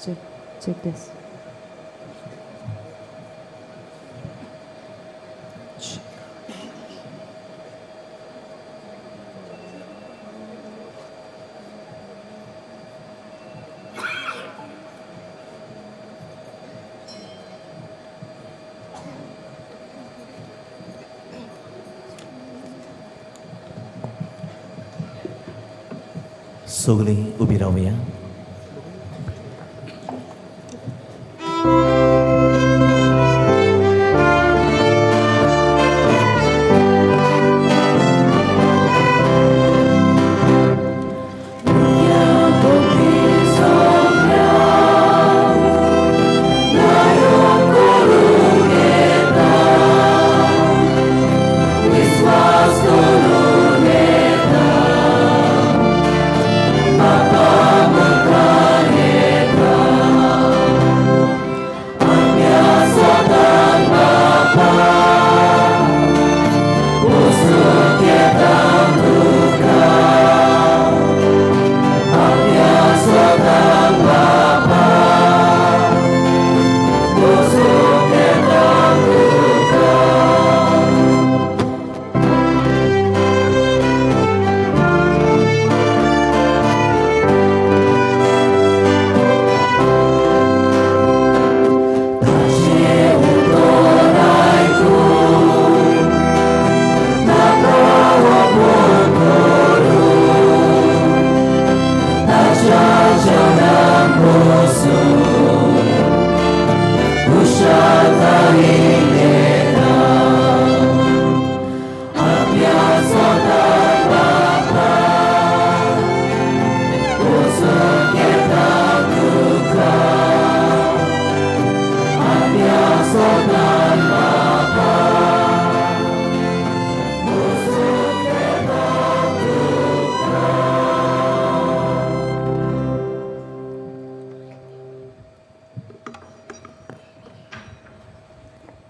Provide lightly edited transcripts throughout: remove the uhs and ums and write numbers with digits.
Check, check this. सगळीं उबी रावया.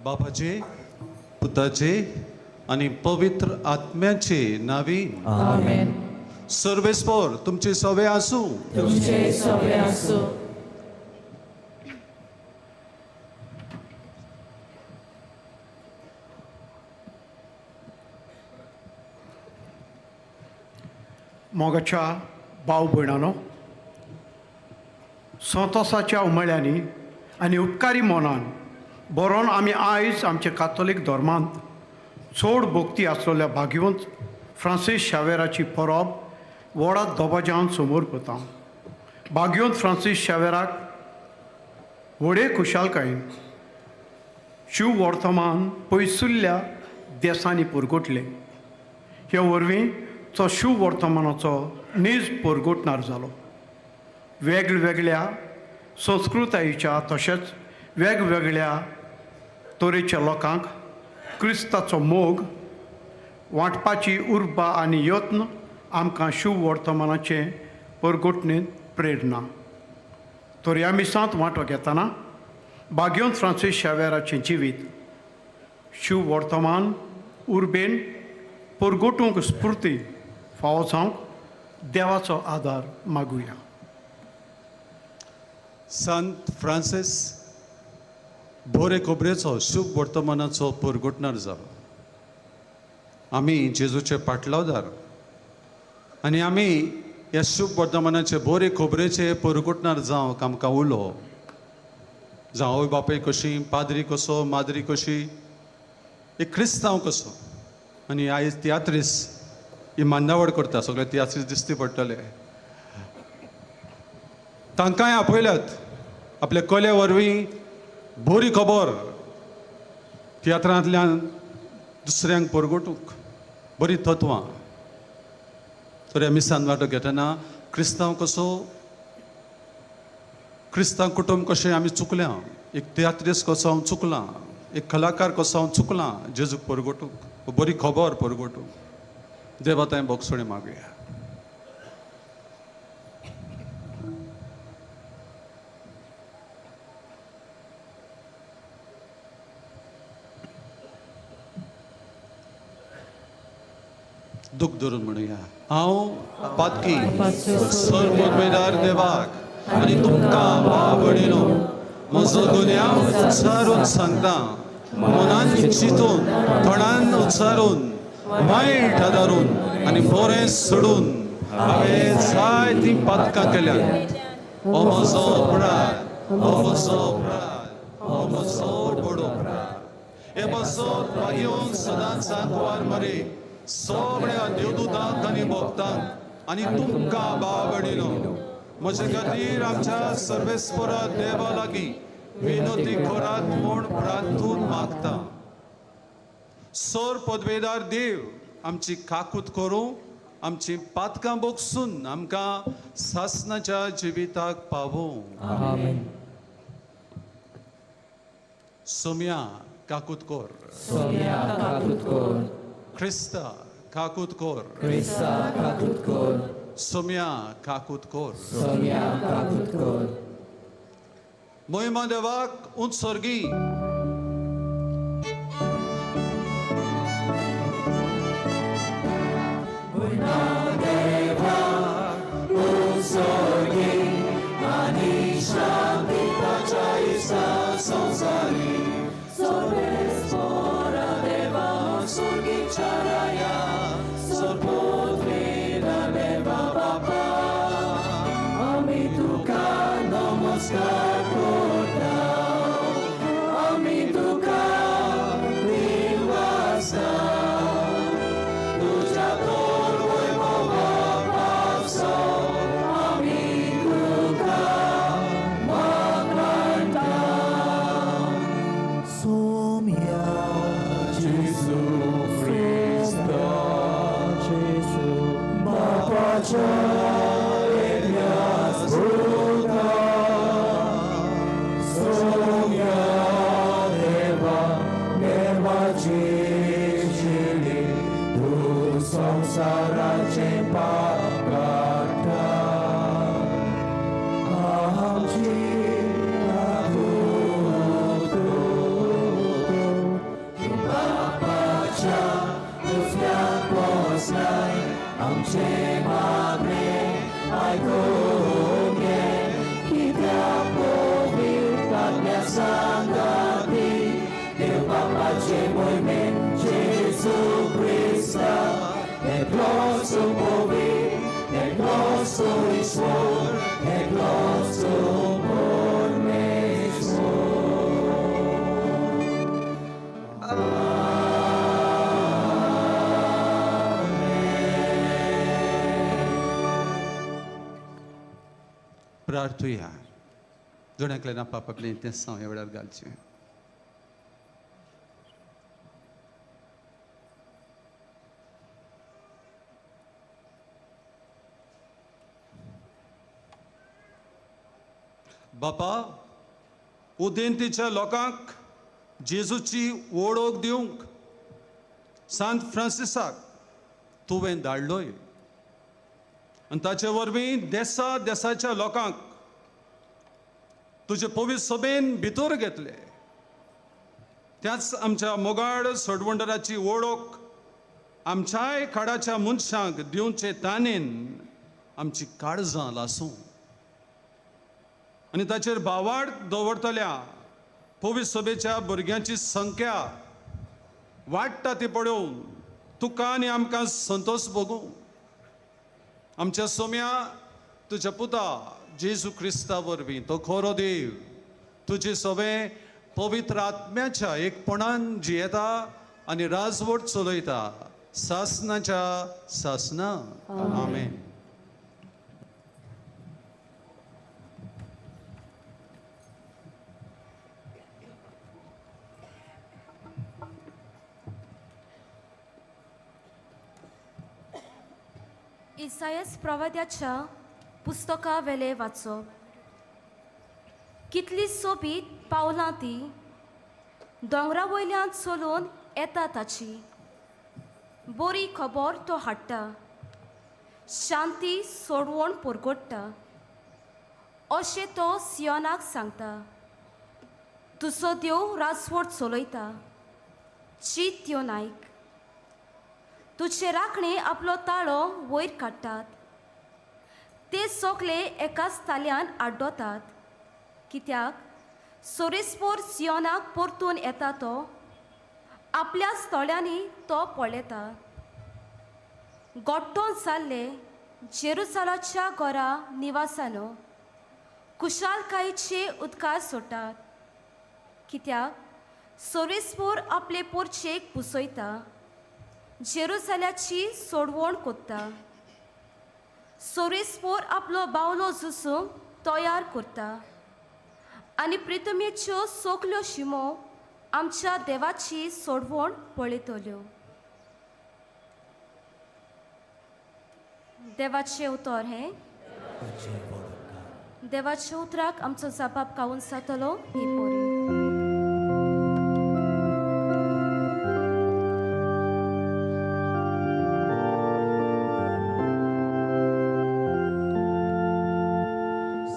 बापाचे, पुताचे आनी पवित्र आत्म्याचे नावी. आमेन. सर्वेस्पोर तुमचे सवे आसूं. तुमचे सवे आसूं. मोगाच्या भाव भयणानो, संतोसाच्या उमळ्यांनी आनी उपकारी मनान बरोवन आमी आयज आमच्या कातोलीक धर्मांत चड भक्ती आसलेल्या भाग्यवंत फ्रांसीस शावेराची परब व्हडा दबाज्यान समोर पता. भाग्यवंत फ्रांसीस शावेराक व्हडे खुशालकायेन शिव वर्तमान पयसुल्ल्या देसांनी पुरगोटले. हे वरवीं तो शिव वर्तमानाचो नीज परगटणार जालो. वेगवेगळ्या संस्कृतायेच्या तशेंच वेगवेगळ्या तरेच्या लोकांक क्रिस्ताचो मोग वांटपाची उर्बा आनी यत्न आमकां शिव वर्तमानाचे परगटणेंत प्रेरणा. तर ह्या मिसांत वांटो घेतना भाग्यवंत फ्रांसीस शावेराचें जिवीत शिव वर्तमान उर्बेन परगटूंक स्फुर्ती फावो जावंक देवाचो आदार मागुया. संत फ्रांसीस बोरे खोबरेचो शुभ वर्तमानाचो परगटणार जालो. आमी जेजूचे पाटलावदार आनी आमी ह्या शुभ वर्तमानाचे बोरे खोबरेचे परगटणार जावंक आमकां उलो. जावं आवय बापूय कशी, पाद्री कसो, माद्री कशी, एक क्रिस्तांव कसो. आनी आयज तियात्रीस ही मांदावड करता, सगळे तियात्रीस दिसती पडटले. तांकांय आपयल्यात आपले कले वरवीं बरी खबर तियात्रांतल्यान दुसऱ्यांक परगटूंक बरी तत्वां. तर ह्या मिसान वांटो घेतना क्रिस्तांव कसो, क्रिस्तांव कुटुंब कशें आमी चुकल्या, एक तियात्रीस कसो हांव चुकलां, एक कलाकार कसो हांव चुकलां जेजूक परगटूंक, बरी खबर परगटूंक. देवा तांय बोगसणी मागया. दूख धरून म्हणुया, हांव पातकी सर्व उमेदार देवाक आनी तुमकां भाव भयणीनो म्हजो गुन्यांव उच्चारून सांगता. मनान चिंतून, तोंडान उच्चारून, वायट आदारून आनी बरें सोडून हांवें जायतीं पातकां केल्यात. हो म्हजो अपराध, हो म्हजो अपराध, हो म्हजो व्हड अपराध. हे पासत भाग्यवंत सदांच सांकवार मरे सगळ्या देवदूतांक आनी भक्तांक आनी तुमकां भाव भयणीनो म्हजे खातीर आमच्या सर्वेस्परा देवा लागीं विनोती करात म्हूण प्रार्थून मागता. सर पदवेदार देव आमची काकूत करूं, आमची पातकां बोगसून आमकां सासनाच्या जिविताक पावोवं. आमेन. सोम्या काकूत कर. सोम्या काकूत कर. क्रिस्ता काकूत कर. क्रिस्ता काकूत कर. सोम्या काकूत कर. सोम्या काकूत कर. मोहिमा देवाक उत्सर्गी. सोम्या जेजू क्रिस्ता जेजू बापाच्या एकल्याच पुता सोम्या देवा देवाची शिडी तूं संवसाराचें पाप काडटा आमची काकूत कर. बापाच्या उजव्याक बसलाय आमचें मागणें आयकून घे. कित्याक पवित्र आत्म्या सांगाती देव बापाचे मोहिमेन जेजू क्रिस्ता एकलोच पवित्र, एकलोच ईश्वर, एकलोच परमेश्वर. प्रार्थुया. जण एकल्यान आपापलें इंतेसांव ह्या वेळार घालचें. बापा, उदेंतीच्या लोकांक जेजूची वळख दिवंक सांत फ्रांसिसाक तुवें धाडलोय आनी ताचे वरवीं देसा देसाच्या लोकांक तुजे पवित्र सभेन भितर घेतले. त्याच आमच्या मोगाळ सोडवंडराची वळख आमच्याय काळाच्या मनशांक दिवचे तानेन आमची काळजां लासूं आनी ताचेर भावार्थ दवरतल्या पवित्र सभेच्या भुरग्यांची संख्या वाडटा ती पळोवन तुका आनी आमकां संतोश भोगूं. आमच्या सोम्या तुज्या पुता जेजू क्रिस्ता वरवीं, तो खरो देव, तुजे सगळे पवित्र आत्म्याच्या एकपणान जियेता आनी राजवट चलयता सासनाच्या सासना. आमेन. इसायस प्रवाद्याच्या पुस्तका वेले वाचप. कितली सोबीत पावलां ती दोंगरा वयल्यान चलून येता ताची बरी खबर तो हाडटा, शांती सोडवण परगट्टा अशें तो सियोनाक सांगता. तुजो देव राजवट चलयता, चीत येवन आयक. तुजे राखणे आपलो ताळो वयर काडटात, ते सोगले एकाच ताल्यान आड्डोतात कित्याक सोरेस्पोर सियोनाक परतून येता तो आपल्या दोळ्यांनी तो पळयता. गोट्टोन जाल्ले जेरुसलाच्या घरा निवासानो कुशालकायेचे उदकार सोडटात कित्याक सोरेस्पोर आपले पोरचेक पुसयता जेरुसल्याची सोडवण कोत्ता. सोरेस्पोर आपलो बावलो जुसूंक तयार करता आनी प्रितमेच्यो सगल्यो शिमो आमच्या देवाची सोडवण पळयतल्यो. देवाचें उतर हें. देवाच्या उतराक आमचो जबाब गावून जातलो ही पोरी.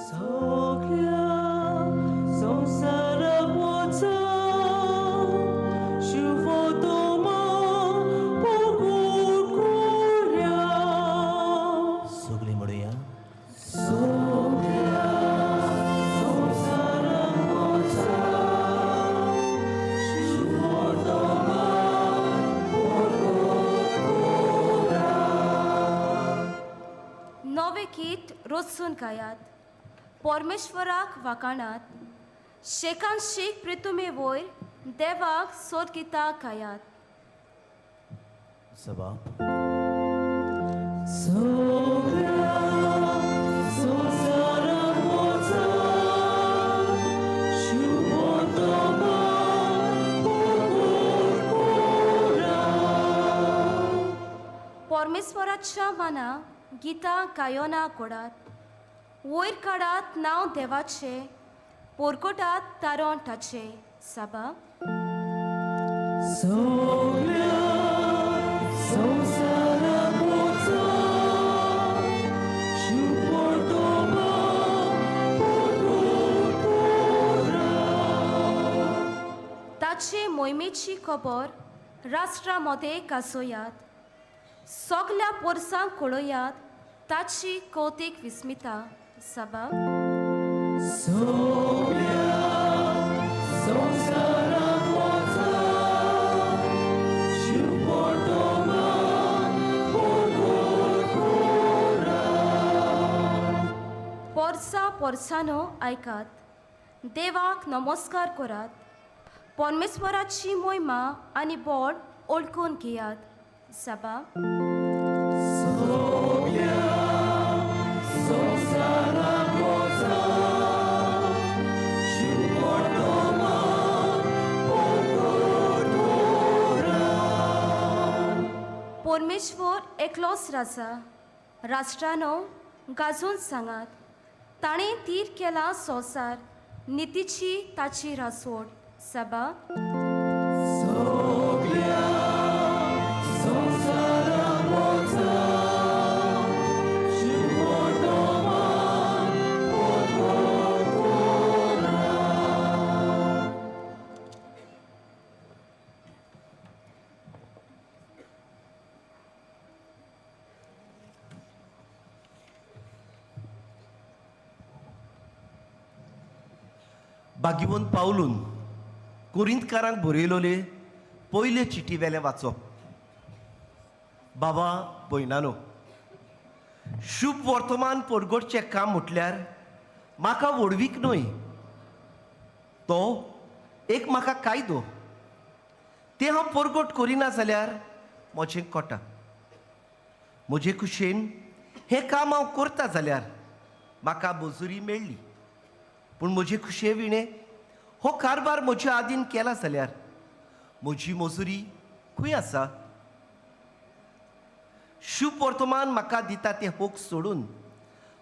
सगळ्या संवसाराक वचात, शुभवर्तमान परगट करा. सगळीं म्हणुया. सगळ्या संवसाराक वचात, शुभवर्तमान परगट करा. नवें गीत रचून गायात, परमेश्वराक वाखाणात, शेकान शेक प्रितुमे वयर देवाक सोदगितां गायात. जबाब. सगळ्या संवसाराक वचात, शुभवर्तमान परगट करा. परमेश्वराच्या माना गितां गायनां कोडात, वयर काडात नांव देवाचें, पोरकोटात तारण ताचें. साबा. सगळ्या संवसाराक वचात, शुभवर्तमान परगट करा. ताचे मोहिमेची खबर राष्ट्रा मदें गाजोयात, सगल्या पोरसांक कळयात ताची कौतीक विस्मिता. साबा. सगळ्या संवसाराक वचात, शुभवर्तमान परगट करा. पोरसा पोरसानो आयकात, देवाक नमस्कार करात, परमेश्वराची मोहिमा आनी बळ ओळखून घेयात. साबा. सगळ्या संवसाराक वचात, शुभवर्तमान परगट करा. परमेश्वर एकलोच राजा, राष्ट्रानो गाजून सांगात, ताणें तीर केला संवसार, नितीची ताची रासवड. साबा. सगळ्या संवसाराक वचात, शुभवर्तमान परगट करा. भाग्यवंत पावलून कोरिंतकारांक बरयलोले पयले चिटी वेलें वाचप. बाबा भयणानो, शुभ वर्तमान परगटचें काम म्हटल्यार म्हाका व्हडवीक न्हय, तो एक म्हाका कायदो. तें हांव परगट करिना जाल्यार म्हजें कोटा. म्हजे खुशेन हें काम हांव करता जाल्यार म्हाका मजुरी मेळ्ळी, पूण म्हजे खुशये विणें हो कारभार म्हज्या आदीन केला जाल्यार म्हजी मजुरी खंय आसा? शुभ वर्तमान म्हाका दिता तें होक सोडून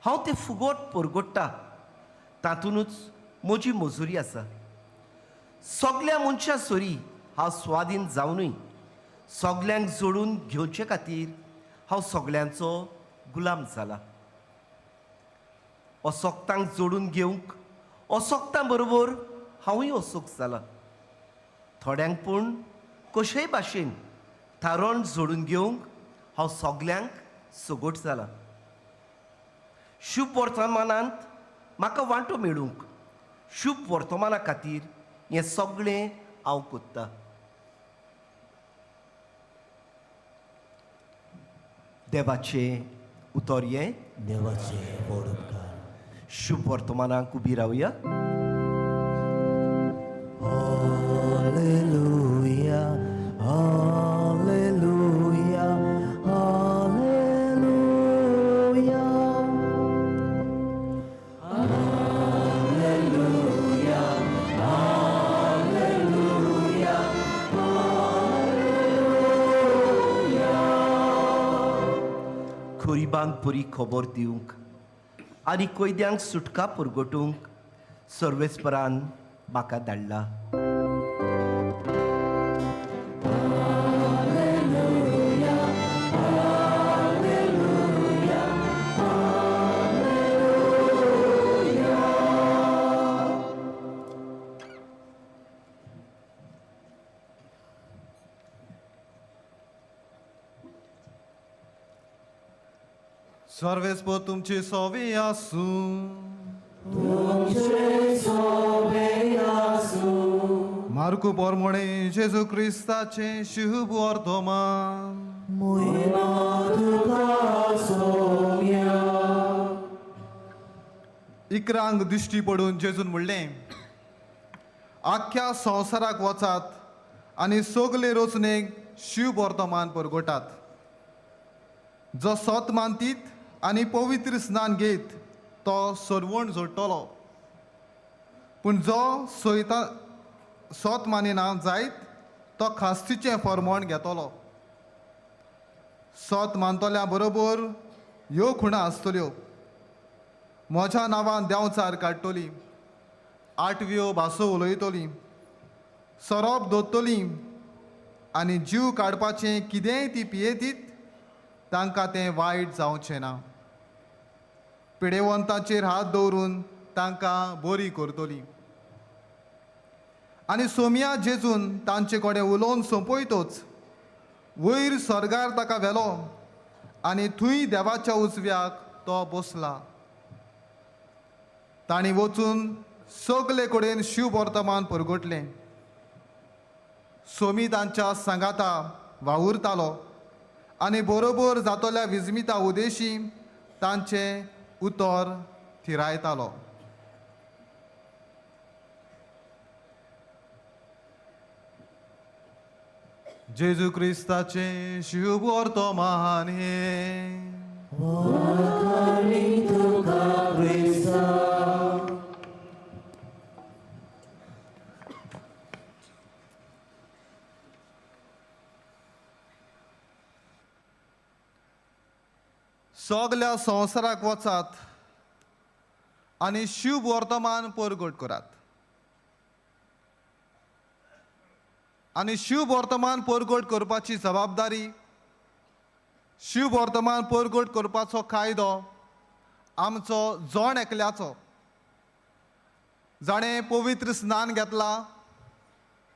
हांव तें फुगोट परगोट्टा, तातूंतच म्हजी मजुरी आसा. सगल्या मनशां सरी हांव स्वाधीन जावनूय सगल्यांक जोडून घेवचे खातीर हांव सगल्यांचो गुलाम जाला. असोक्तांक जोडून घेवंक असोक्तां बरोबर हांवूय असोक जाला. थोड्यांक पूण कशेय भाशेन थारोवन जोडून घेवंक हांव सगल्यांक सगोट जाला. शुभ वर्तमानांत म्हाका वांटो मेळूंक शुभ वर्तमाना खातीर हें सगळें हांव कोत्तां. देवाचें उतर हें. देवाचे व्हड उपकार. शुभ वर्तमानाक उबी रावया. Hallelujah, hallelujah, hallelujah. गरिबांक बरी खबर दिवंक आनी कैद्यांक सुटका पुरगोटूंक सर्वेस्परान म्हाका धाडला. सर्वेस्पर तुमची सोवी आसूं. मार्कू पोरमोणे जेजू क्रिस्ताचें शुभ वर्तमान. इकरांक दिश्टी पडून जेजून म्हणलें, आख्ख्या संवसाराक वचात आनी सगले रचणेक शिव वर्तमान परगटात. जो सत मानतीत आनी पवित्र स्नान घेत तो सरवण जोडटलो, पूण जो सोयता सत मानिना जायत तो खास्तीचें फॉर्मोण घेतलो. सत मानतल्या बरोबर ह्यो खुणा आसतल्यो, म्हज्या नांवान देंवचार काडटली, आठव्यो भासो उलयतली, सोरोप दोत्तली आनी जीव काडपाचें कितेंय ती पियेतीत तांकां तें वायट जावचें ना. पिडेवंताचेर हात दवरून तांकां बरी करतली. आनी सोमया जेजून तांचे कडेन उलोवन सोंपयतोच वयर स्वर्गार ताका व्हेलो आनी थंय देवाच्या उजव्याक तो बसला. तांणी वचून सगले कडेन शिव वर्तमान परगटलें. सोमी तांच्या सांगाता वावुरतालो आनी बरोबर जातल्या विजमिता उदेशी तांचें उतर थिरायतालो. जेजू क्रिस्ताचें शुभ वर्तमान हें. सगल्या संवसाराक वचात आनी शुभ वर्तमान परगट करात. आनी शुभ वर्तमान परगट करपाची जबाबदारी, शुभ वर्तमान परगट करपाचो कायदो आमचो जण एकल्याचो. जाणें पवित्र स्नान घेतला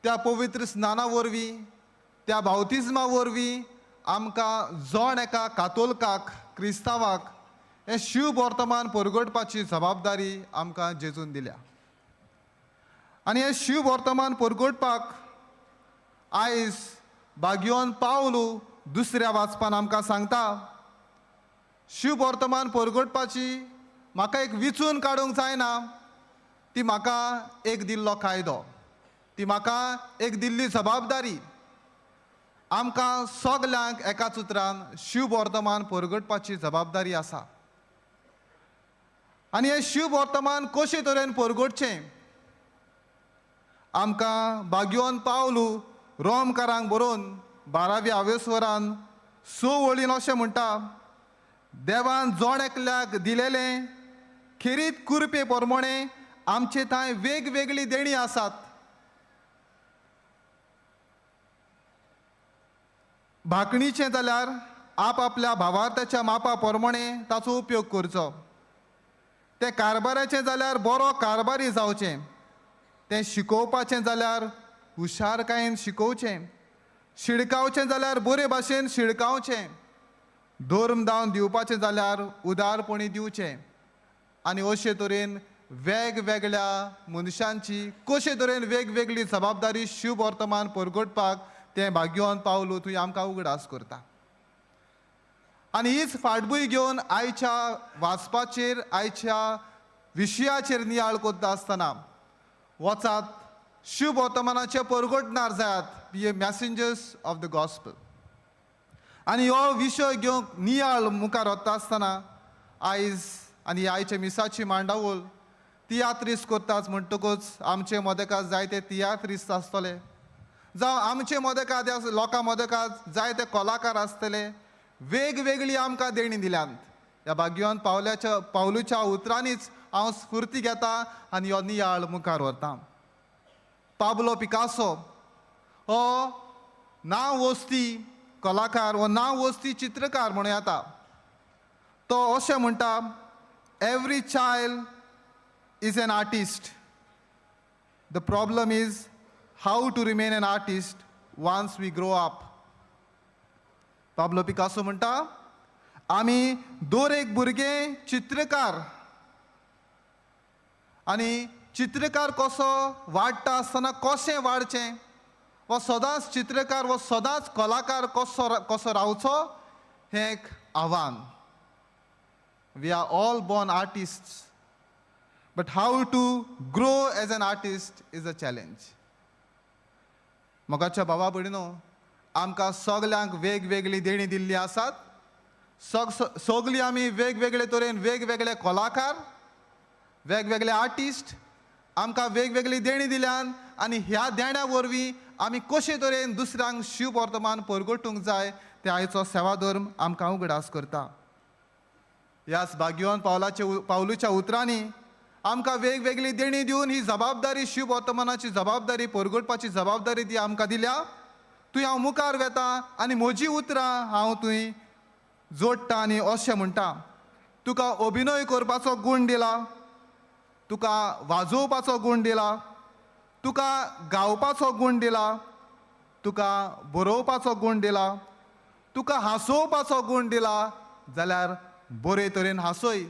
त्या पवित्र स्नाना वरवीं, त्या बावतिज्मा वरवीं आमकां जण एका कातोलकाक, क्रिस्तांवाक हें शुभ वर्तमान परगटपाची जबाबदारी आमकां जेजून दिल्या. आनी हें शुभ वर्तमान परगटपाक आयज बागियोन पावलू दुसऱ्या वाचपान आमकां सांगता, शुभ वर्तमान परगटपाची म्हाका एक विचून काडूंक जायना, ती म्हाका एक दिल्लो कायदो, ती म्हाका एक दिल्ली जबाबदारी. आमकां सगल्यांक एकाच उतरान शुभ वर्तमान परगटपाची जबाबदारी आसा. आनी हें शुभ वर्तमान कशे तरेन परगटचें आमकां बागियोन पावलू रोमकारांक बरोवन 12व्या आवेस्वरान 6 वळीन अशें म्हणटा, देवान जण एकल्याक दिलेलें खेरीत कुरपे प्रमाणे आमचे थंय वेगवेगळी देणी आसात. भाकणीचें जाल्यार आपआपल्या भावार्थाच्या मापा प्रमाणे ताचो उपयोग करचो. तें कारबाराचें जाल्यार बरो कारबारी जावचें, तें शिकोवपाचें जाल्यार हुशारकायेन शिकोवचें, शिडकावचें जाल्यार बरे भाशेन शिडकावचें, धर्म दावन दिवपाचें जाल्यार उदारपणी दिवचें. आनी अशे तरेन वेगवेगळ्या मनशांची कशे तरेन वेगवेगळी जबाबदारी शुभ वर्तमान परगटपाक तें भाग्यवान पावलो तुवें आमकां उगडास करता. आनी हीच फाटभूंय घेवन आयच्या वाचपाचेर, आयच्या विशयाचेर नियाळ करता आसतना वचात, शुभ वर्तमानाचे परगटणार जायात, be a messengers of the gospel. आनी हो विशय घेवंक नियाळ मुखार वता आसतना आयज आनी आयच्या मिसाची मांडावळ तियात्रीस करताच म्हणटकूच आमचे मदेकात जायते तियात्रिस्त आसतले, जावं आमचे मदेकात लोकां मदेकात जायते कलाकार आसतले. वेगवेगळी आमकां देणी दिल्यांत. ह्या भाग्यवान पावल्याच्या पावलूच्या उतरांनीच हांव स्फुर्ती घेता आनी हो नियाळ मुखार व्हरता. पाब्लो पिकासो हो नांव वस्ती कलाकार हो नांव वस्ती चित्रकार म्हणूं येता. तो अशें म्हणटा, every child is an artist. The problem is how to remain an artist once we grow up. Pablo Picasso म्हणटा, आमी दर एक भुरगें चित्रकार आनी चित्रकार कसो वाडटा आसतना कशें वाडचें, वा सदांच चित्रकार वा सदांच कलाकार कसो कसो रावचो हें एक आव्हान. We are all born artist, but how to grow as an artist is a challenge. मोगाच्या बाबा भयणीनो, आमकां सगल्यांक वेगवेगळी देणी दिल्ली आसात. सगलीं आमी वेगवेगळे तरेन वेगवेगळे कलाकार, वेगवेगळे आर्टिस्ट. आमकां वेगवेगळी देणी दिल्यान आनी ह्या देण्या वरवीं आमी कशे तरेन दुसऱ्यांक शुभ वर्तमान परगटूंक जाय तें आयचो सेवाधर्म आमकां उगडास करता. ह्याच भाग्यवान पावलाचे पावलूच्या उतरांनी आमकां वेगवेगळी देणी दिवन ही जबाबदारी, शुभ वर्तमानाची जबाबदारी परगटपाची जबाबदारी ती आमकां दिल्या. तुवें हांव मुखार वेता आनी म्हजी उतरां हांव तुवें जोडटा आनी अशें म्हणटा, तुका अभिनय करपाचो गूण दिला, तुका वाजोवपाचो गूण दिला, तुका गावपाचो गूण दिला, तुका बरोवपाचो गूण दिला, तुका हांसोवपाचो गूण दिला, जाल्यार बरे तरेन हांसय,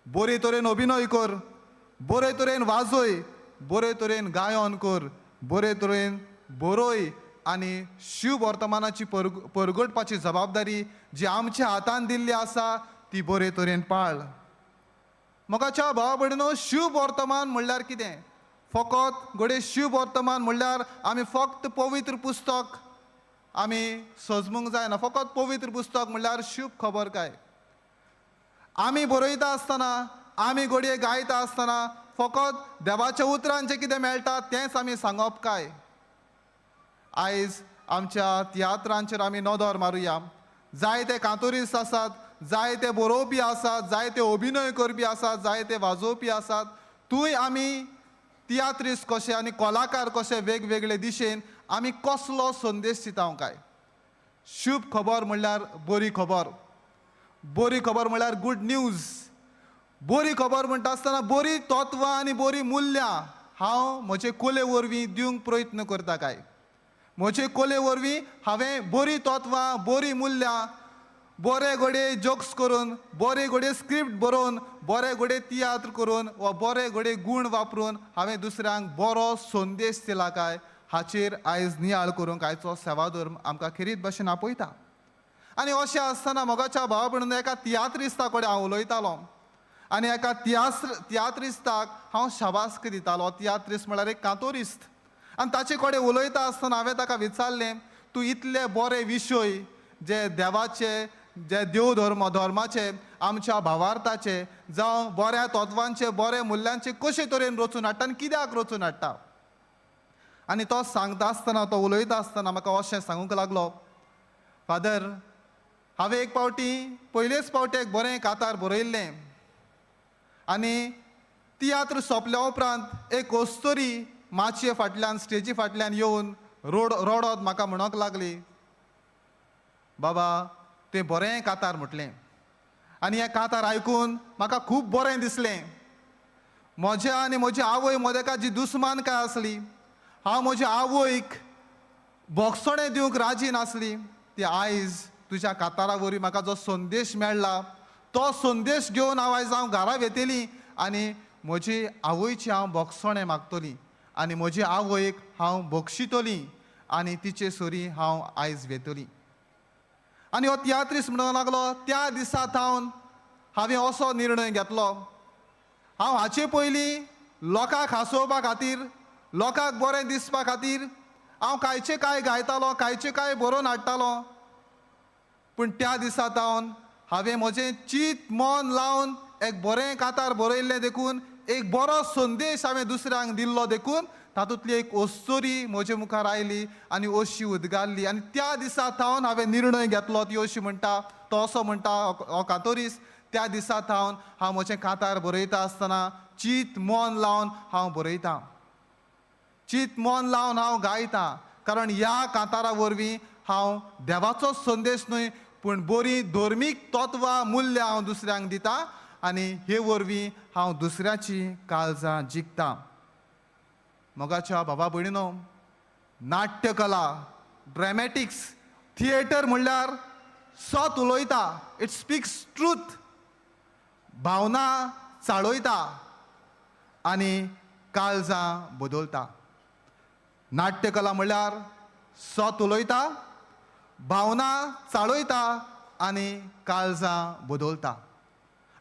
बरे तरेन अभिनय कर, बरे तरेन वाजय, बरे तरेन गायन कर, बरे तरेन बरय आनी शुभ वर्तमानाची परगटपाची जबाबदारी जी आमच्या हातान दिल्ली आसा ती बरे तरेन पाळ. मोगाच्या भावा भयणीनो, शुभ वर्तमान म्हणल्यार कितें? फकत घडये शुभ वर्तमान म्हणल्यार आमी फक्त पवित्र पुस्तक आमी सजमूंक जायना. फकत पवित्र पुस्तक म्हणल्यार शुभ खबर काय? आमी बरयता आसतना, आमी घडये गायता आसतना फकत देवाच्या उतरांचें कितें मेळटा तेंच आमी सांगप काय? आयज आमच्या तियात्रांचेर आमी नदर मारुया. जायते कांतोरिस्त आसात, जायते बरोवपी आसात, जायते अभिनय करपी आसात, जायते वाजोवपी आसात. थंय आमी तियात्रिस्त कशे आनी कलाकार कशे वेगवेगळे दिशेन आमी कसलो संदेश दिता काय? शुभ खबर म्हणल्यार बरी खबर, बरी खबर म्हणल्यार गुड न्यूज. बरी खबर म्हणटा आसतना बरी तत्वां आनी बरी मुल्यां हांव म्हजे कोले वरवीं दिवंक प्रयत्न करता काय? म्हजे कोले वरवीं हांवें बरी तत्वां, बरी मुल्यां, बरे घडये जोक्स करून, बरे घडये स्क्रिप्ट बरोवन, बरे घडये तियात्र करून वा बरे घडये गूण वापरून हांवें दुसऱ्यांक बरो संदेश दिला काय? हाचेर आयज नियाळ करूंक आयचो सेवाधर्म आमकां खेरीत भाशेन आपयता. आनी अशें आसतना मोगाच्या भावा भयणीनो, एका तियात्रिस्ता कडेन हांव उलयतालो आनी एका तियात्रिस्ताक हांव शाबासकी दितालो. तियात्रिस्त म्हळ्यार एक कांतोरिस्त. आनी ताचे कडेन उलयता आसतना हांवें ताका विचारलें, तूं इतले बरे विशय जे देवाचे, जे देव धर्म धर्माचे, आमच्या भावार्थाचे, जावं बऱ्या तत्वांचे, बऱ्या मुल्यांचे कशे तरेन रचून हाडटा आनी कित्याक रचून हाडटा? आनी तो सांगता आसतना, तो उलयता आसतना म्हाका अशें सांगूंक लागलो, फादर, हांवें एक पावटी, पयलेच पावटी एक बरें कातार बरयल्लें आनी तियात्र सोंपल्या उपरांत एक अस्तुरी माचये फाटल्यान, स्टेजी फाटल्यान येवन रोडत म्हाका म्हणूंक लागली, बाबा तुवें बरें कातार म्हटलें आनी हें कातार आयकून म्हाका खूब बरें दिसलें. म्हज्या आनी म्हजी आवय मदेका जी दुस्मानकाय आसली, हांव म्हज्या आवयक बोगसणें दिवंक राजी नासली, ती आयज तुज्या कातारा वरवीं म्हाका जो संदेश मेळ्ळा तो संदेश घेवन हांव आयज हांव घरा वेतली आनी म्हजी आवयची हांव भोगसणें मागतली आनी म्हजी आवयक हांव बक्षितली आनी तिचे सरी हांव आयज वेतली. आनी हो तियात्रीस म्हणूंक लागलो, त्या दिसा थावन हांवें असो निर्णय घेतलो, हांव हाचे पयलीं लोकांक हांसोवपा खातीर, लोकांक बरें दिसपा खातीर हांव कांयचें कांय गायतालो, कांयचें कांय बरोवन हाडटालो, पूण त्या दिसा थावन हांवें म्हजें चित मन लावन एक बरें कातार बरयल्लें देखून, एक बरो संदेश हांवें दुसऱ्यांक दिल्लो देखून तातूंतली एक अस्तोरी म्हजे मुखार आयली आनी अशी उदगारली. आनी त्या दिसा थावन हांवें निर्णय घेतलो, ती अशी म्हणटा, तो असो म्हणटा हो कातोरीस, त्या दिसा थावन हांव म्हजें कातार बरयता आसतना चित मन लावन हांव बरयतां, चित मन लावन हांव गायतां, कारण ह्या कातारा वरवीं हांव देवाचो संदेश न्हय पूण बरी धर्मीक तत्वां मुल्यां हांव दुसऱ्यांक दिता आनी हे वरवीं हांव दुसऱ्याची काळजां जिखतां. मोगाच्या बाबा भयणीनो, नाट्यकला, ड्रॅमॅटिक्स, थिएटर म्हणल्यार सत उलयता, it speaks truth, भावना चाळयता आनी काळजां बदलता. नाट्यकला म्हणल्यार सत उलयता, भावना चाळयता आनी काळजां बदलता.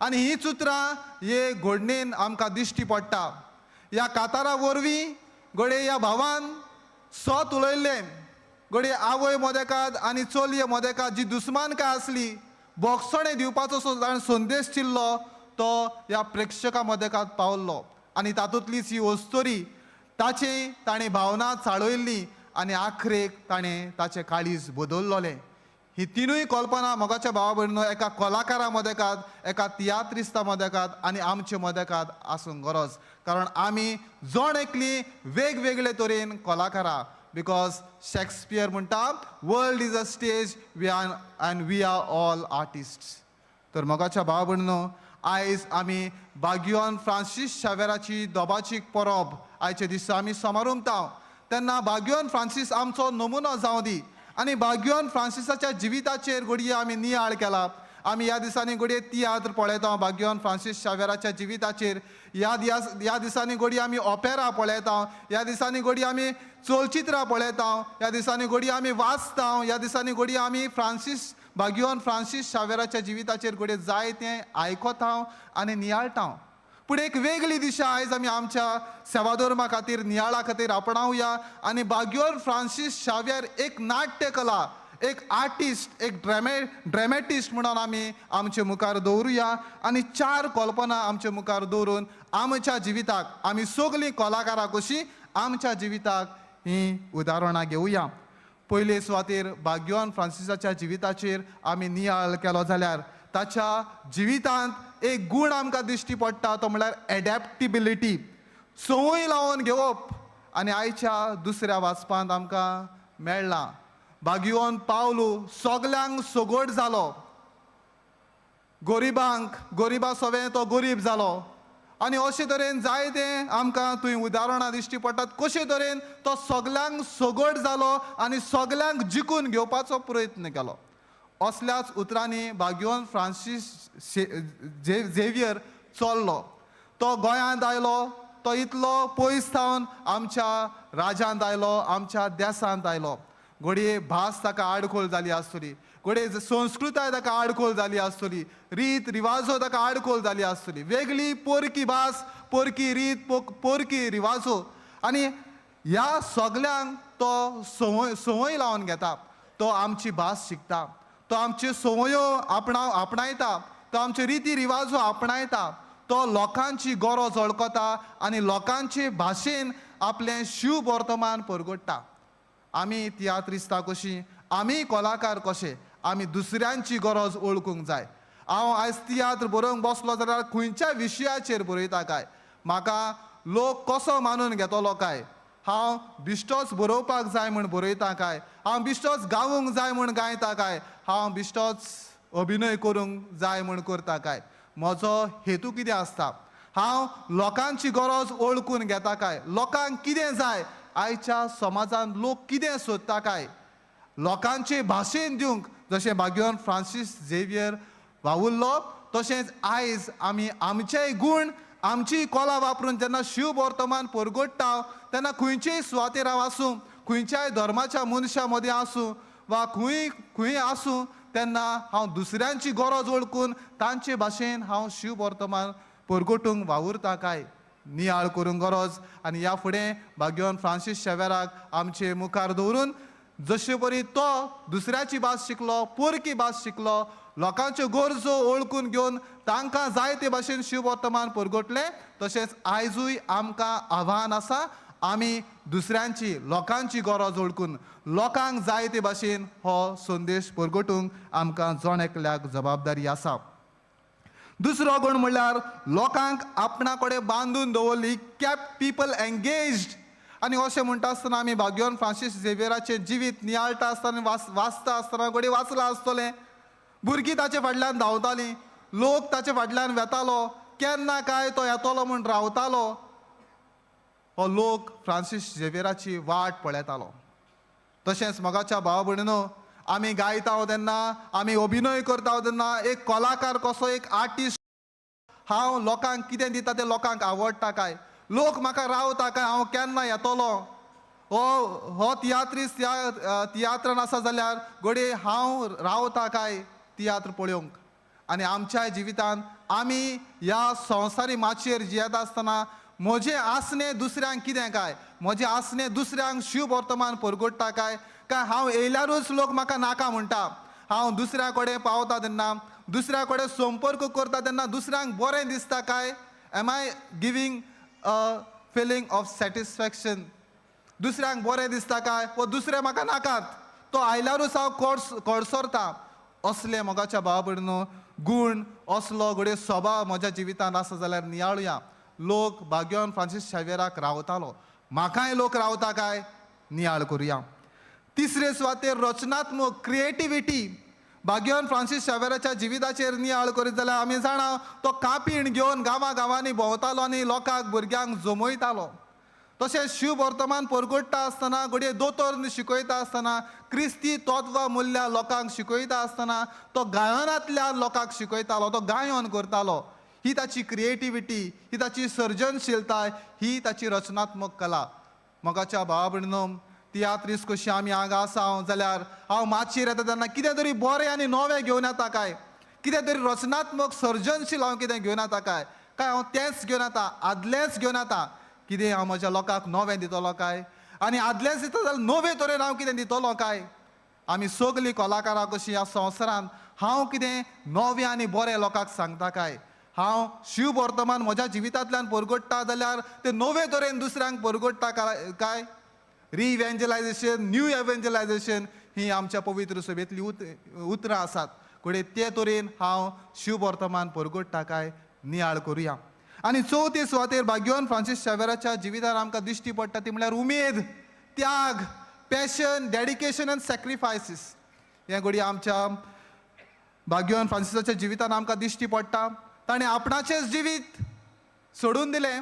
आनी हीं चित्रां हे घडणेन आमकां दिश्टी पडटा. ह्या कातारा वरवीं घडये ह्या भावान सत उलयल्लें, घडये आवय मदेकात आनी चलये मदेकात जी दुस्मानकाय आसली, बोगसणें दिवपाचो ताणें संदेश दिल्लो तो ह्या प्रेक्षकां मदेकात पावल्लो आनी तातूंतलीच ही अस्तोरी ताची ताणें भावना चाळयल्ली आनी आखरेक ताणें ताचें काळीज बदल्लोलें. ही तिनूय कल्पना मोगाच्या भावा भयणीनो एका कलाकारा मदेकात, एका तियात्रिस्ता मदेकात आनी आमचे मदेकात आसूंक गरज, कारण आमी जण एकली वेगवेगळे तरेन कलाकारां. Because Shakespeare म्हणटा, world is a stage, we are and we are all artist. तर मोगाच्या भावा भयणीनो, आयज आमी बागियोन फ्रांसीस शावेराची दोबाचीक परब आयच्या दिसा आमी समारंभता तेन्ना बागियोन फ्रांसीस आमचो नमुनो जावं दी आनी बागियोन फ्रांसिसाच्या जिविताचेर घडये आमी नियाळ केला. आमी ह्या दिसांनी घडये तियात्र पळयता बागियोन फ्रांसीस शावेराच्या जिविताचेर, ह्या दिसांनी घडये आमी ऑपेरा पळयता, ह्या दिसांनी घडये आमी चलचित्रां पळयता, ह्या दिसांनी घडये आमी वाचता, ह्या दिसांनी घडये आमी फ्रांसीस बागियोन फ्रांसीस शावेराच्या जिविताचेर घडये जायतें आयकता आनी नियाळटा. पूण एक वेगळी दिशा आयज आमी आमच्या सेवाधर्मा खातीर, नियाळा खातीर आपणावया आनी बागियोन फ्रांसीस शावेर एक नाट्यकला, एक आर्टिस्ट, एक ड्रॅमॅटिस्ट म्हणून आमी आमचे मुखार दवरुया आनी चार कल्पना आमचे मुखार दवरून आमच्या जिविताक आमी सगळीं कलाकारां कशीं आमच्या जिविताक हीं उदाहरणां घेवया. पयले सुवातेर बागियोन फ्रांसिसाच्या जिविताचेर आमी नियाळ केलो जाल्यार ताच्या जिवितांत एक गूण आमकां दिश्टी पडटा, तो म्हणल्यार एडॅप्टिबिलिटी, संवय लावन घेवप. आनी आयच्या दुसऱ्या वाचपांत आमकां मेळ्ळां बागियोन पावलू सगल्यांक सगट जालो, गरिबांक गरिबा सवें तो गरीब जालो. आनी अशे तरेन जायते आमकां थंय उदाहरणां दिश्टी पडटात कशे तरेन तो सगल्यांक सगट जालो आनी सगल्यांक जिखून घेवपाचो प्रयत्न केलो. असल्याच उतरांनी बागियोन फ्रांसीस झेवियर चल्लो. तो गोंयांत आयलो, तो इतलो पयस थावन आमच्या राज्यांत आयलो, आमच्या देसांत आयलो. घडये भास ताका आडखोळ जाली आसतली, घडये संस्कृताय ताका आडखोळ जाली आसतली, रीत रिवाजो ताका आडखोळ जाली आसतली, वेगळी पोरकी भास, पोरकी रीत, पोरकी रिवाजो, आनी ह्या सगल्यांक तो संवय लावन घेता. तो आमची भास शिकता, तो आमच्यो संवयो आपणायता, तो आमच्यो रिती रिवाजो आपणायता, तो लोकांची गरज वळखता आनी लोकांचे भाशेन आपलें शिव वर्तमान परगट्टा. आमी तियात्रिस्ता कशीं, आमी कलाकार कशे, आमी दुसऱ्यांची गरज वळखूंक जाय. हांव आयज तियात्र बरोवंक बसलो जाल्यार खंयच्या विशयाचेर बरयता काय, म्हाका लोक कसो मानून घेतलो काय, हांव बिश्टोच बरोवपाक जाय म्हूण बरयता काय, हांव बिश्टोच गावूंक जाय म्हूण गायता काय, हांव बिश्टोच अभिनय करूंक जाय म्हूण करता काय, म्हजो हेतू कितें आसता, हांव लोकांची गरज वळखून घेता काय, लोकांक कितें जाय, आयच्या समाजांत लोक कितें सोदता काय, लोकांचे भाशेन दिवंक जशें बागियोन फ्रांसीस झेवियर वावुरलो तशेंच आयज आमी आमचेय गूण आमची कला वापरून जेन्ना शिव वर्तमान परगट्टा तेन्ना खंयचेय सुवातेर हांव आसूं, खंयच्याय धर्माच्या मनशां मदीं आसूं वा खंय खंय आसूं, तेन्ना हांव दुसऱ्यांची गरज वळखून तांचे भाशेन हांव शिव वर्तमान परगटूंक वावुरता काय नियाळ करूंक गरज. आनी ह्या फुडें भाग्यवान फ्रांसीस शेवेराक आमचे मुखार दवरून जशे परी तो दुसऱ्याची भास शिकलो, पोरकी भास शिकलो, लोकांच्यो गरजो वळखून घेवन तांकां जाय ते भाशेन शिव वर्तमान परगटलें, तशेंच आयजूय आमकां आव्हान आसा आमी दुसऱ्यांची लोकांची गरज वळखून लोकांक जाय ते भाशेन हो संदेश परगटूंक आमकां जण एकल्याक जबाबदारी आसा. दुसरो गूण म्हणल्यार लोकांक आपणा कडेन बांदून दवरली, कॅप पिपल एंगेज्ड. आनी अशें म्हणटा आसतना आमी भाग्यवान फ्रांसीस झेवियराचें जिवीत नियाळटा आसतना वाचता आसतना घडये वाचलां आसतलें, भुरगीं ताचे फाटल्यान धांवतालीं, लोक ताचे फाटल्यान वेतालो, केन्ना काय तो येतलो म्हूण रावतालो. हो लोक फ्रांसीस झेवियराची वाट पळयतालो. तशेंच मोगाच्या भाव भयणीनो, आमी गायता तेन्ना, आमी अभिनय करता तेन्ना एक कलाकार कसो, एक आर्टिस्ट, हांव लोकांक कितें दिता तें लोकांक आवडटा काय, लोक म्हाका रावता काय, हांव केन्ना येतलो, हो तियात्रीस्त ह्या तियात्रान आसा जाल्यार घडये हांव रावता काय तियात्र पळोवंक. आनी आमच्या जिवितांत आमी ह्या संवसारी माचयेर जियेता आसतना म्हजें आसणें दुसऱ्यांक कितें काय, म्हजें आसणें दुसऱ्यांक शिव वर्तमान परगट्टा काय, काय हांव येयल्यारूच लोक म्हाका नाका म्हणटा, हांव दुसऱ्या कडेन पावता तेन्ना, दुसऱ्या कडेन संपर्क करता तेन्ना दुसऱ्यांक बरें दिसता काय, am I giving a feeling of satisfaction, दुसऱ्यांक बरें दिसता काय, वो दुसरे म्हाका नाकात, तो आयल्यारूच हांव कडसरता. असले मोगाच्या भाव भयणीनो गूण, असलो घडये स्वभाव म्हज्या जिवितांत आसा जाल्यार नियाळुया. लोक भाग्यवान फ्रांसीस शेवेराक रावतालो, म्हाकाय लोक रावता काय नियाळ करुया. तिसरे सुवातेर रचनात्मक क्रिएटिविटी. भाग्यवान फ्रांसीस शेवेराच्या जिविताचेर नियाळ करीत जाल्यार आमी जाणा तो कापीण घेवन गांवां गांवांनी भोंवतालो आनी लोकांक भुरग्यांक जमयतालो. तशेंच शिव वर्तमान परगट्टा आसतना, घडये दोतोर शिकयता आसतना, क्रिस्ती तत्वां मुल्यां लोकांक शिकयता आसतना तो गायनांतल्यान लोकांक शिकयतालो, तो गायन करतालो. ही ताची क्रिएटिविटी, ही ताची सर्जनशीलताय, ही ताची रचनात्मक कला. मोगाच्या भावा भयणीनो, तियात्रीस कशी आमी हांगा आसा जाल्यार हांव माचयेर येता तेन्ना कितें तरी बरें आनी नवें घेवन येता काय, कितें तरी रचनात्मक सर्जनशील हांव कितें घेवन येता काय, काय हांव तेंच घेवन येता, आदलेंच घेवन येता, कितें हांव म्हज्या लोकांक नवें दितलो काय, आनी आदलेंच दिता जाल्यार नवे तरेन हांव कितें दितलो काय. आमी सगलीं कलाकारां कशीं ह्या संवसारांत हांव कितें नवें आनी बरें लोकांक सांगता काय, हांव शिव वर्तमान म्हज्या जिवितांतल्यान परगट्टा जाल्यार ते नवे तरेन दुसऱ्यांक परगट्टा काय. रिइव्हेंजलायझेशन, न्यू एव्हेंजलायझेशन ही आमच्या पवित्र सभेंतली उतरां आसात. घडये ते तरेन हांव शिव वर्तमान परगट्टा काय नियाळ करुया. आनी चवथे सुवातेर भाग्यवान फ्रांसीस शेवेराच्या जिवितार आमकां दिश्टी पडटा ती म्हणल्यार उमेद, त्याग, पॅशन, डेडिकेशन आनी सॅक्रिफायसीस. हें घडये आमच्या भाग्यवान फ्रांसिसाच्या जिवितान आमकां दिश्टी पडटा. ताणें आपणाचेंच जिवीत सोडून दिलें,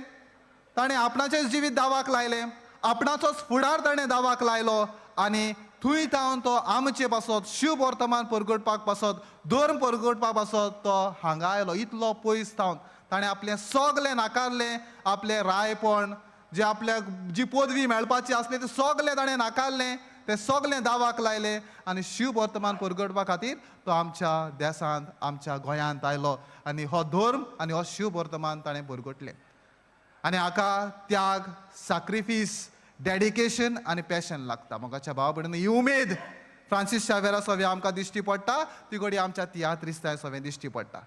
ताणें आपणाचेंच जिवीत दावाक लायलें, आपणाचोच फुडार ताणें दावाक लायलो आनी थंय तावन तो आमचे पासत शिव वर्तमान परगटपाक पासत, धर्म परगटपाक पासत तो हांगा आयलो. इतलो पयस तावन ताणें आपलें सगलें नाकारलें, आपलें रायपण जे आपल्याक जी पदवी मेळपाची आसली तें सगलें ताणें नाकारलें, तें सगलें दावाक लायलें आनी शिव वर्तमान परगटपा खातीर तो आमच्या देसांत, आमच्या गोंयांत आयलो आनी हो धर्म आनी हो शिव वर्तमान ताणें परगटलें. आनी हाका त्याग, साक्रिफीस, डेडिकेशन आनी पॅशन लागता. मोगाच्या भावा भयणीनो, ही उमेद फ्रांसीस शावेरा सवें आमकां दिश्टी पडटा, ती घडये आमच्या तियात्रिस्तां सवें दिश्टी पडटा.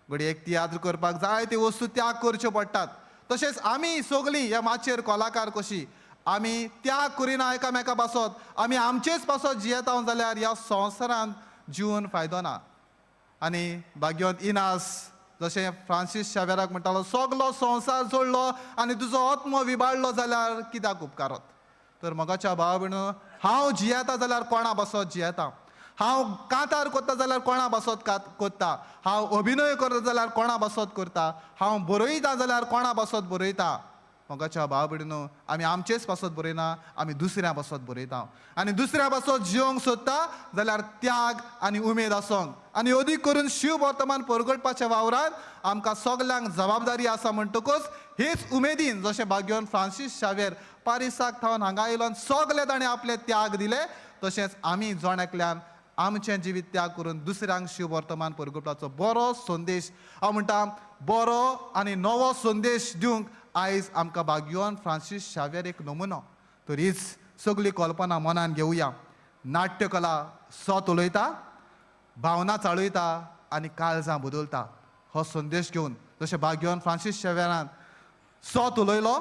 घडये एक तियात्र करपाक जाय त्यो वस्तू त्याग करच्यो पडटात. तशेंच आमी सगलीं ह्या माचयेर कलाकार कशी आमी त्याग करिना एकामेका पासत, आमी आमचेच पासत जियेता जाल्यार ह्या संवसारांत जिवन फायदो ना. आनी भाग्यवंत इनास जशें फ्रांसीस शावेराक म्हणटालो, सगलो संवसार जोडलो आनी तुजो आत्मो विबाडलो जाल्यार कित्याक उपकारत. तर मोगाच्या भावा भयणीनो, हांव जियेता जाल्यार कोणा पासत जियेता, हांव कांतार करता जाल्यार कोणा पासत करता, हांव अभिनय करता जाल्यार कोणा पासत करता, हांव बरयता जाल्यार कोणा पासत बरयता. मोगाच्या भाव भयणीनो, आमी आमचेच पासत बरयना, आमी दुसऱ्या पासत बरयता. आनी दुसऱ्या पासत जिवंक सोदता जाल्यार त्याग आनी उमेद आसोंक आनी अदीक करून शिव वर्तमान परगटपाच्या वावरान आमकां सगल्यांक जबाबदारी आसा. म्हणटकच हेच उमेदीन जशें भाग्यवान फ्रांसीस शावेर पारिसाक थावन हांगा येयलो आनी सगले ताणें आपले त्याग दिले, तशेंच आमी जण एकल्यान आमचें जिवीत त्याग करून दुसऱ्यांक शिव वर्तमान परगटपाचो बरो संदेश, हांव म्हणटा बरो आनी नवो संदेश दिवंक आयज आमकां भाग्यवान फ्रांसीस शावेर एक नमुनो. तर हीच सगळी कल्पना मनान घेवया. नाट्यकला सत उलयता, भावना चाळयता आनी काळजां बदलता. हो संदेश घेवन जशें भाग्यवान फ्रांसीस शेवेरान सत उलयलो,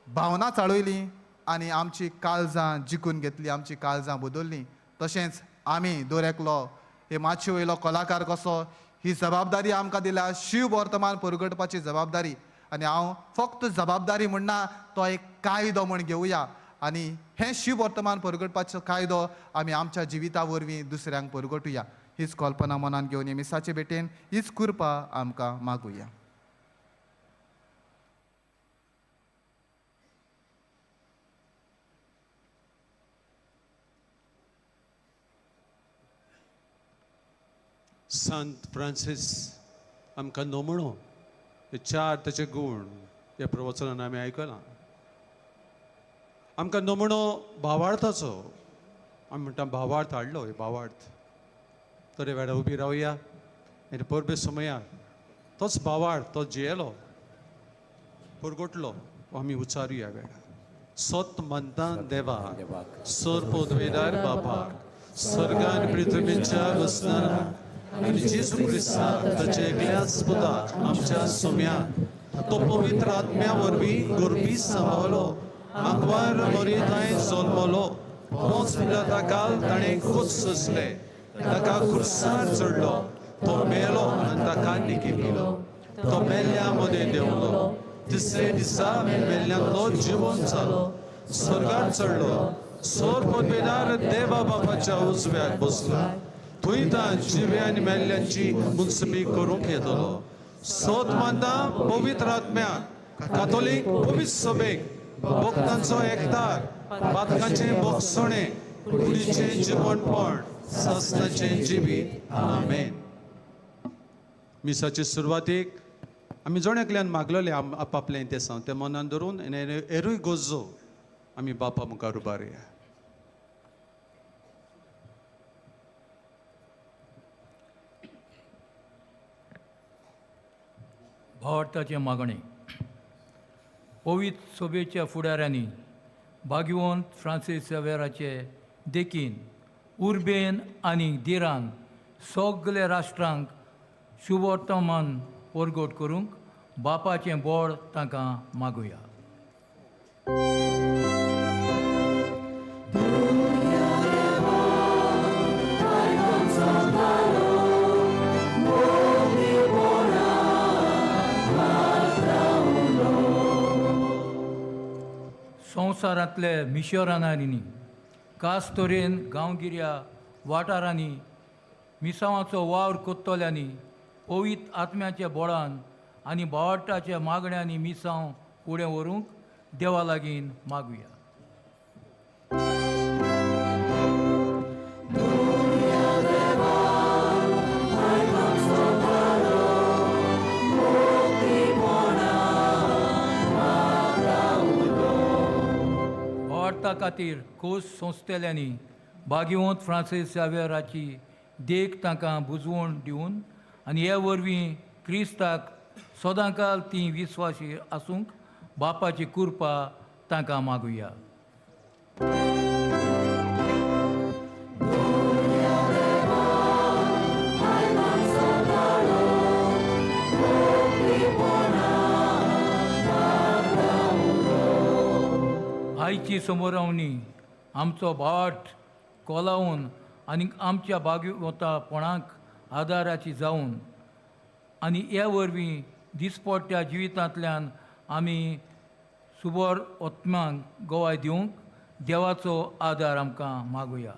भावना चाळयली आनी आमची काळजां जिखून घेतली, आमची काळजां बदलली, तशेंच आमी दर एकलो हे मातशे वयलो कलाकार कसो ही जबाबदारी आमकां दिल्या, शिव वर्तमान परगटपाची जबाबदारी. आनी हांव फक्त जबाबदारी म्हणना, तो एक कायदो म्हण घेवया आनी हें शिव वर्तमान परगटपाचो कायदो आमी आमच्या जिविता वरवीं दुसऱ्यांक परगटुया. हीच कल्पना मनान घेवन मिसाचे भेटेन हीच कृपा आमकां मागुया. संत फ्रांसीस आमकां नमुणो, हे चार ताचे गूण ह्या प्रवचनान आमी आयकलां. आमकां नमुणो भावार्थाचो, आमी म्हणटा भावार्थ हाडलो, हे भावार्थ तर वेळार उबी रावया आनी परबे समया तोच भावार्थ तो जियेलो परगटलो आमी उचारुया वेळार. सत मानता देवाक, सर पदवेदार बापाक, स्वर्गान पृथ्वीच्या वसनाराक आनी जेजू क्रिस्ताक ताचे एकल्याच पुताक आमच्या सोम्याक, तो पवित्र आत्म्या वरवीं गोरबी सांबावलो, आंकवार मरिताय जल्मलो, पोंच पिलाता काल ताणें कोच सोंसले, ताका खुर्सार चडलो, तो मेलो आनी ताका निकिपिलो, तो मेल्ल्या मदें देंवलो, तिसरे दिसा मेल्ल्यांतलो जिवन जालो, स्वर्गार चडलो, सोर पदवेदार देवा बापाच्या उजव्याक बसला, थंय तां जिव्या आनी मेल्ल्यांची मुन्सबी करूंक येतलो. सत मानता पवित्र आत्म्याक, कातोलीक पवित्र सभेक, भक्तांचो एकतार, पातकाचें बोगसणें, कुडीचें जिवनपण, सासणाचें जिवीत. आमेन. मिसाचे सुरवातीक आमी जण एकल्यान मागलेलें आपापलें तें सांग तें मनान धरून आनी एरूय गरजो आमी बापा मुखार उबारया. भावार्थाचें मागणें. पवित्र सभेच्या फुडाऱ्यांनी भाग्यवंत फ्रांसीस सेवेराचे देखीन उर्बेन आनी धिरान सगल्या राष्ट्रांक शुभवर्तमान परगट करूंक बापाचें बळ तांकां मागुया. संवसारांतले मिशोरानांनी खास तरेन गांवगिऱ्या वाठारांनी मिसांवाचो वावर कोत्तल्यांनी पवित्र आत्म्याच्या बोळान आनी बावटाच्या मागण्यांनी मिसांव फुडें व्हरूंक देवा लागीं मागुया. भावार्था खातीर खोस संस्थेल्यांनी भाग्यवंत फ्रांसीस शावेराची देख तांकां बुजवण दिवन आनी हे वरवीं क्रिस्ताक सदांकाल ती विस्वाशी आसूंक बापाची कृपा तांकां मागुया. आयची समोरावणी आमचो भाट कोलावन आनी आमच्या भाग्यवंतापणाक आदाराची जावन आनी हे वरवीं दिसपट्ट्या जिवितांतल्यान आमी सुबर ओत्म्यांक गवाय दिवंक देवाचो आदार आमकां मागुया.